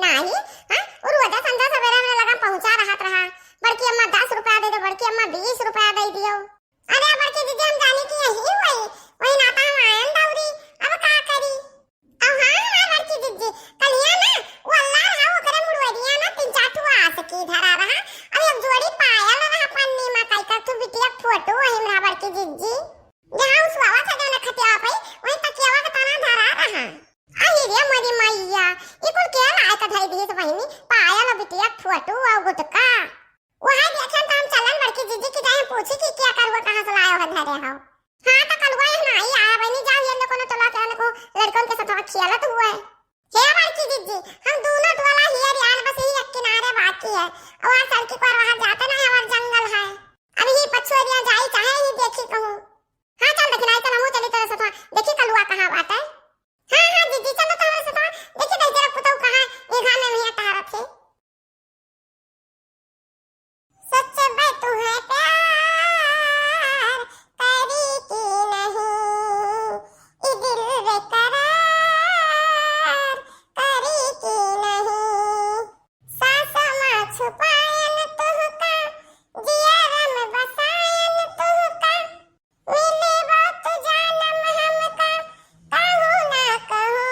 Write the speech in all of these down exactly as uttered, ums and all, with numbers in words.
नाही, हाँ, उ रोजा संझा सवेरे हमरे लगा पहुँचा रहत रहा। बड़की अम्मा दस रुपया दे दो, बड़की अम्मा बीस रुपया दे दियो। अरे बड़की जिज्जी, हम जानी कि यही हुई, वही नाता हम आयन दौरी, अब का करी? अब हाँ, हमार बड़की जिज्जी, कलिया ना, वो अल्लाह रहा, ओकरे मुड़वरिया ना, तीन चार ठो आसकी धरा रहा, अब एक जोड़ी पायल रहा पन्नी में, कई का तू बिटिया फोटो वही में रहा बड़की जिज्जी। जहाँ उ सुआवा था जौन खटिया पे, वही तकियावा के तना धरा रहा। अही रे मोरी मैया, ई कुल के लाए के धई दिहिस बहिनी? पायल और बिटिया के फोटो और गुटका। वही देखे त हम चलन बड़की जिज्जी की जाए पूछी कि क्या करुआ कहाँ से लाए हो धरे हो। हाँ त कलुआ यहाँ नहीं आया बहिनी, जाओ ये लोग कोनो टोला के आने को लड़कन के साथ खेलत हुए। हे बड़की जिज्जी, हम दोनों टोला हियर यार बस यही एक किनारे बाकी है। और सड़की पर वहाँ जाते ना है और जंगल है। अब यही पछुआरिया जाई चाहे ही देखी कहूँ। हाँ चल देखी, नहीं चल हमहू चली तेरे साथ। देखी कलुआ कहाँ बाटे। हाँ, हाँ, जिज्जी, चलो तो हमारे साथ। देखी, दहिजरा पुतऊ कहाँ ये घामे में टहरत है। सच बे तुहे प्यार करी कि नहीं, ई दिल बेकरार करी कि नहीं। सास माँ छुपायन तुहका, जियरम बसायन तुहका, मिले बात जानम हमका, कहूँ ना कहूँ।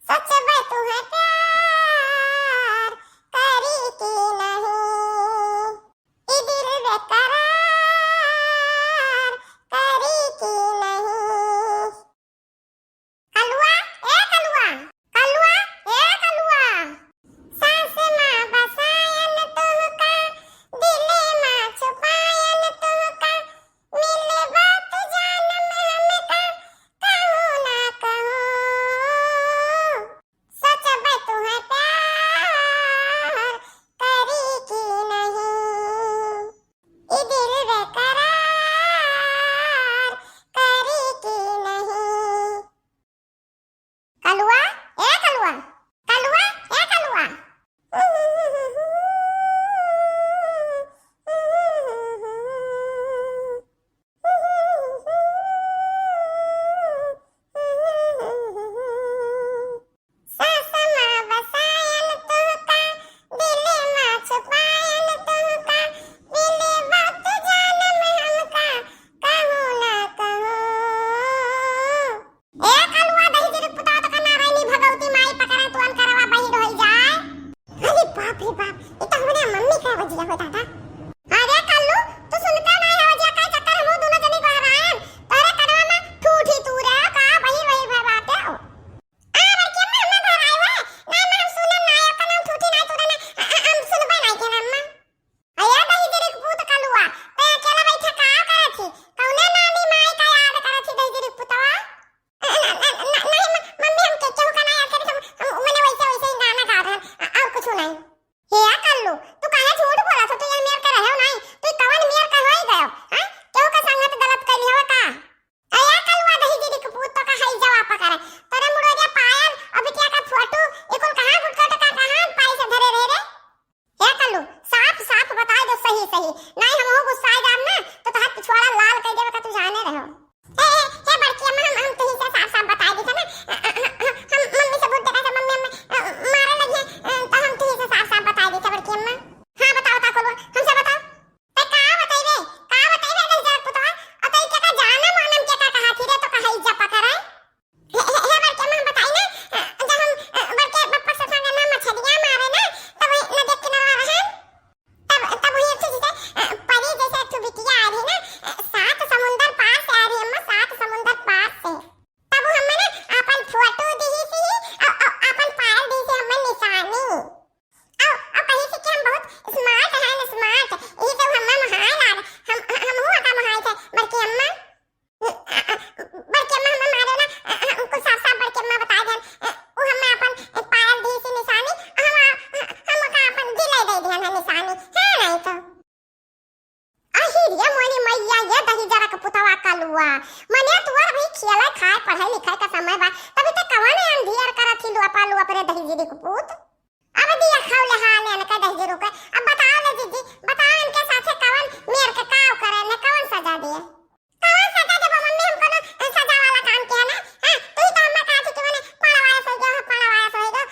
सच बे तुहे प्यार करी कि नहीं, ई दिल बेकरार करी कि नहीं। कलुआ, ए कलुआ, कलुआ, ए कलुआ। सास माँ बसायन तुहका, दिल माँ छुपायन तुहका, मिले बात जानम हमका, कहूँ ना कहूँ। सच बे तुहे प्यार करी कि नहीं, ई दिल बेकरार करी कि नहीं। कलुआ, ए कलुआ, कलुआ, ए कलुआ। सास माँ बसायन तुहका, दिल माँ छुपायन तुहका, मिले बात जानम हमका, कहूँ ना कहूँ। ए कलुआ, दहिजरी पुतवा तो का नारायणी भगवती माई पकड़े तुअन करवा बहिर होई जाए। अरे बाप रे बाप, ई तो हमरे मम्मी का बजिया हो दादा। अरे कल्लू, तू सुनता ना है बजिया, का चक्कर हम दोनों जनी को हरायन? तोरे कनवा में ठूठी तू रे, का बहिर बहिर भर बाटे हो। आ बड़की अम्मा, हमें घर आए हुए। ना, ना, हम सुनन ना, ओकर नाम ठूठी ना, तू ना, आ, आ, हम सुनबे ना के अम्मा। अया दहिजरी के पूत कलुआ, तै अकेला बैठा का करत ही? कौने नानी माई का याद करत ही दहिजरी के पुतवा? अ, न, न, न, नहीं म-, मम्मी, हम के-, केहू का नहीं याद करत, हम, हम मने वैसे, वैसे ही गाना गा रहन, अ, और कुछ नहीं। हे या कल्लू, तू काहे झूठ बोलत हो? तू ये मेर के रहे हो नहीं, तू कवन मेर का होई गयो? हैं? केहू का संगत गलत कर लियो का? अया कलुआ दहिजरी के पूत तो का हई जवा पकड़े। तोरे मुड़ोरिया पायल और बिटिया का फोटो, ई कुल कहाँ गुटका टका कहाँ पाई से धरे रहे रे? हे कल्लू, साफ साफ बताई दे सही सही, नहीं हम हो गुस्साए जाब ना तो तोहार पिछवाड़ा लाल कर देवे का तू जाने रहो। हे, हे, हे बड़की अम्मा, हम, हम तुही से साफ साफ बताई दी ना, अ, अ, अ, हम मम्मी से बहुत डरा था, मम्मी हमें, अ, मारे लगी है, अ, तो हम तुही से साफ साफ बताई दी था बड़की अम्मा। हाँ बताओ ता कलुआ, हमसे बताओ। ते का बतइबे, का बतइबे दहिजरा पुतवा, और ते के का जानम वानम के का कहा थी रे, तो कहा इज्जत पकड़े। हे, हे, हे बड़की अम्मा, हम बताई ना, अ, जब हम, अ, बड़के पप्पा से संगे ना मछलियाँ मारे ना, तब वही नदी किनारा रहे, तब, तब वही एक ठो जैसे, अ, परी जैसे एक ठो बिटिया आ रही ना, अ, सात समुंदर पार से आ रही अम्मा, सात समुंदर पार से। तब वो हमें ना अपन फोटो दी सी, अ, अ, अपन पायल दी सी हमें निशानी। अ, अ, कही सी कि हम बहुत smart हैं, smart, ये सब हमें महान आ, हम, हम हुआ का महान थे, बड़की अम्मा। बड़की अम्मा हमें मारे ना, अ, अ, कुछ साफ साफ बड़की अम्मा बता देन, अ, वो हमें अपन, अ, पायल दी सी निशानी, हम, अ, हम का अपन दिल दे दिया ना निशानी, है नहीं तो। अही रे मोरी मैया, ये दहिजरा के पुतवा कलुआ, मने तोर भी खेले खाए पढ़ाई लिखाई का समय बा, तभी तो कवन अंधियर करत ही लुआ पालू अपने दहिजरी के पूत। अब दिया खाओ ले हाल है ना दहिजरू के, अब बताओ ले जिज्जी, बताओ इनके साथे कवन मेर के काव करे ने कवन सजा दिए। कवन सजा देबो मम्मी, हम कोनो सजा वाला काम किया ना? हाँ, तू ही तो हमें कहा थी कि मने पाड़ा वायस हो गया, पाड़ा वायस हो गया।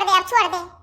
दे, अब छोड़ दे।